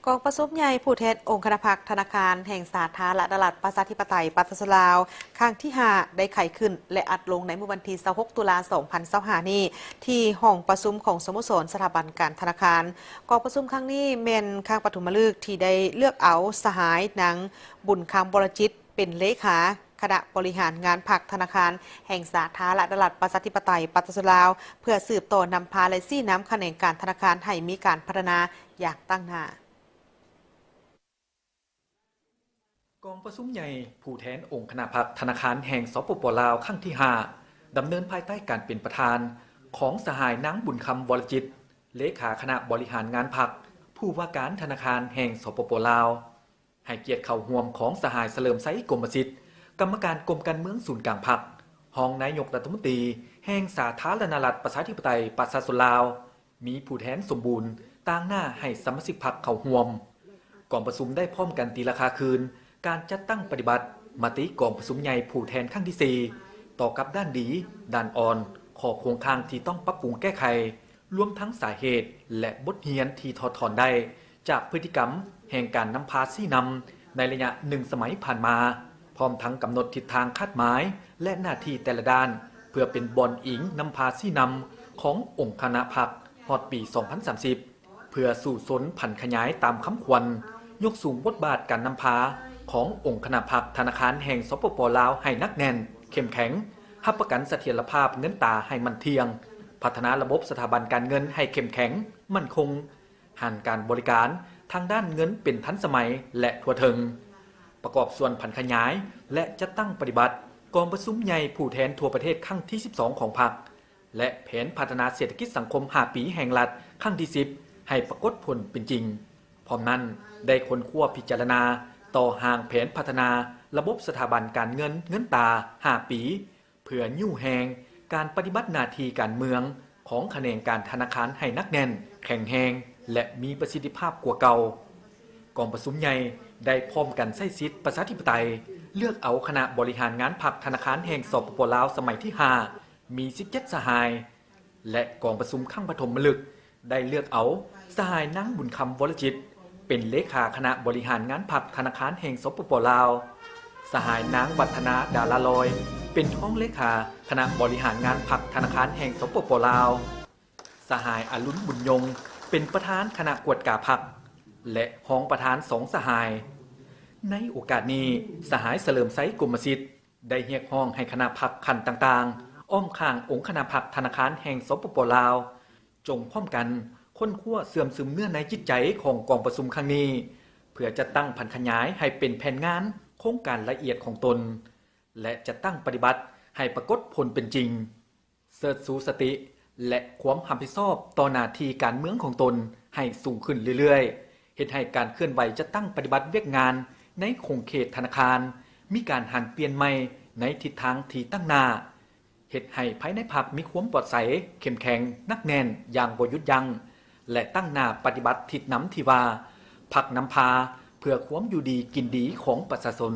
ກອງປະຊຸມໃຫຍ່ຜູ້ແທນອົງຄະນະພັກທະນາຄານແຫ່ງສາທາລະນະລັດປະຊາທິປະໄຕປະຊາຊົນລາວ ຄັ້ງທີຫ້າ ໄດ້ໄຂຂຶ້ນ ແລະ ອັດລົງໃນມື້ວັນທີຊາວຫົກ ຕຸລາ ສອງພັນຊາວຫ້າ ນີ້ ທີ່ຫ້ອງປະຊຸມຂອງສະໂມສອນສະຖາບັນການທະນາຄານ. ກອງປະຊຸມຄັ້ງນີ້ແມ່ນຄັ້ງປະຖົມມະລຶກທີ່ໄດ້ເລືອກເອົາສະຫາຍນາງ ບຸນຄຳ ວໍລະຈິດ ເປັນເລຂາຄະນະບໍລິຫານງານພັກທະນາຄານແຫ່ງສາທາລະນະລັດປະຊາທິປະໄຕປະຊາຊົນລາວ ເພື່ອສືບຕໍ່ນຳພາ ແລະ ຊີ້ນຳຂະແໜງການທະນາຄານໃຫ້ມີການພັດທະນາຢ່າງຕັ້ງໜ້າ. ກອງປະຊຸມໃຫຍ່ຜູ້ແທນອົງຄະນະພັກທະນາຄານແຫ່ງ ສປປ ລາວ ຄັ້ງທີຫ້າ ດຳເນີນພາຍໃຕ້ການເປັນປະທານຂອງສະຫາຍນາງ ບຸນຄຳ ວໍລະຈິດ ເລຂາຄະນະບໍລິຫານງານພັກ, ຜູ້ວ່າການທະນາຄານແຫ່ງ ສປປ ລາວ. ໃຫ້ກຽດເຂົ້າຮ່ວມຂອງສະຫາຍ ສະເຫຼີມໄຊ ກົມມະສິດ ກຳມະການກົມການເມືອງສູນກາງພັກ, ຮອງນາຍົກລັດຖະມົນຕີແຫ່ງສາທາລະນະລັດປະຊາທິປະໄຕປະຊາຊົນລາວ, ມີຜູ້ແທນສົມບູນຕາງໜ້າໃຫ້ສະມາຊິກພັກເຂົ້າຮ່ວມ. ກອງປະຊຸມໄດ້ພ້ອມກັນຕີລາຄາຄືນການຈັດຕັ້ງປະຕິບັດມະຕິກອງປະຊຸມໃຫຍ່ຜູ້ແທນຄັ້ງທີສີ່ ຕໍ່ກັບດ້ານດີ, ດ້ານອ່ອນ, ຂໍ້ຄົງຄ້າງທີ່ຕ້ອງປັບປຸງແກ້ໄຂ, ລວມທັງສາເຫດ ແລະ ບົດຮຽນທີ່ຖອດຖອນໄດ້ຈາກພຶດຕິກຳແຫ່ງການນຳພາຊີ້ນຳໃນໄລຍະໜຶ່ງສະໄໝຜ່ານມາ, ພ້ອມທັງກຳນົດທິດທາງຄາດໝາຍ ແລະ ໜ້າທີ່ແຕ່ລະດ້ານ ເພື່ອເປັນບ່ອນອີງນຳພາຊີ້ນຳຂອງອົງຄະນະພັກຮອດປີສອງພັນສາມສິບ ເພື່ອສູ້ຊົນຜັນຂະຫຍາຍຕາມຄຳຂວັນ, ຍົກສູງບົດບາດການນຳພາຂອງອົງຄະນະພັກທະນາຄານແຫ່ງ ສປປ ລາວ ໃຫ້ໜັກແໜ້ນ, ເຂັ້ມແຂງ, ຮັບປະກັນສະຖຽນລະພາບເງິນຕາໃຫ້ໝັ້ນທ່ຽງ, ພັດທະນາລະບົບສະຖາບັນການເງິນໃຫ້ເຂັ້ມແຂງ, ໝັ້ນຄົງ, ຫັນການບໍລິການທາງດ້ານເງິນເປັນທັນສະໄໝ ແລະ ທົ່ວເຖິງ, ປະກອບສ່ວນຜັນຂະຫຍາຍ ແລະ ຈັດຕັ້ງປະຕິບັດກອງປະຊຸມໃຫຍ່ຜູ້ແທນທົ່ວປະເທດຄັ້ງທີສິບສອງຂອງພັກ ແລະ ແຜນພັດທະນາເສດຖະກິດສັງຄົມຫ້າປີແຫ່ງລັດຄັ້ງທີສິບ ໃຫ້ປາກົດຜົນເປັນຈິງ. ພ້ອມນັ້ນ, ໄດ້ຄົ້ນຄວ້າພິຈາລະນາຕໍ່ຮ່າງແຜນພັດທະນາລະບົບສະຖາບັນການເງິນເງິນຕາຫ້າປີ ເພື່ອຍູ້ແຮງການປະຕິບັດໜ້າທີ່ການເມືອງຂອງຂະແໜງການທະນາຄານໃຫ້ໜັກແໜ້ນ, ແຂງແຮງ ແລະ ມີປະສິດທິພາບກວ່າເກົ່າ. ກອງປະຊຸມໃຫຍ່ໄດ້ພ້ອມກັນໃຊ້ສິດປະຊາທິປະໄຕ ເລືອກເອົາຄະນະບໍລິຫານງານພັກທະນາຄານແຫ່ງ ສປປ ລາວ ສະໄໝທີຫ້າ ມີສິບເຈັດສະຫາຍ ແລະ ກອງປະຊຸມຄັ້ງປະຖົມມະລຶກໄດ້ເລືອກເອົາສະຫາຍນາງ ບຸນຄຳ ວໍລະຈິດ ເປັນເລຂາຄະນະບໍລິຫານງານພັກທະນາຄານແຫ່ງ ສປປ ລາວ, ສະຫາຍນາງ ວັດທະນາ ດາລາລອຍ ເປັນຮອງເລຂາຄະນະບໍລິຫານງານພັກທະນາຄານແຫ່ງ ສປປ ລາວ, ສະຫາຍ ອະລຸນ ບຸນຍົງ ເປັນປະທານຄະນະກວດກາພັກ ແລະ ຮອງປະທານສອງສະຫາຍ. ໃນໂອກາດນີ້, ສະຫາຍ ສະເຫຼີມໄຊ ກົມມະສິດ ໄດ້ຮຽກຮ້ອງໃຫ້ຄະນະພັກຂັ້ນຕ່າງໆ ອ້ອມຂ້າງອົງຄະນະພັກທະນາຄານແຫ່ງ ສປປ ລາວ ຈົ່ງພ້ອມກັນຄົ້ນຄວ້າເຊື່ອມຊຶມເນື້ອໃນຈິດໃຈຂອງກອງປະຊຸມຄັ້ງນີ້ ເພື່ອຈັດຕັ້ງຜັນຂະຫຍາຍໃຫ້ເປັນແຜນງານໂຄງການລະອຽດຂອງຕົນ ແລະ ຈັດຕັ້ງປະຕິບັດໃຫ້ປາກົດຜົນເປັນຈິງ. ເຊີດຊູສະຕິ ແລະ ຄວາມຮັບຜິດຊອບຕໍ່ໜ້າທີ່ການເມືອງຂອງຕົນໃຫ້ສູງຂຶ້ນເລື້ອຍໆ, ເຮັດໃຫ້ການເຄື່ອນໄຫວຈັດຕັ້ງປະຕິບັດວຽກງານໃນຂົງເຂດທະນາຄານ ມີການຫັນປ່ຽນໃໝ່ໃນທິດທາງທີ່ຕັ້ງໜ້າ, ເຮັດໃຫ້ພາຍໃນພັກມີຄວາມປອດໃສ, ເຂັ້ມແຂງ, ໜັກແໜ້ນຢ່າງບໍ່ຢຸດຢັ້ງ ແລະ ຕັ້ງໜ້າປະຕິບັດທິດນຳທີ່ວ່າ ພັກນຳພາເພື່ອຄວາມຢູ່ດີກິນດີຂອງປະຊາຊົນ.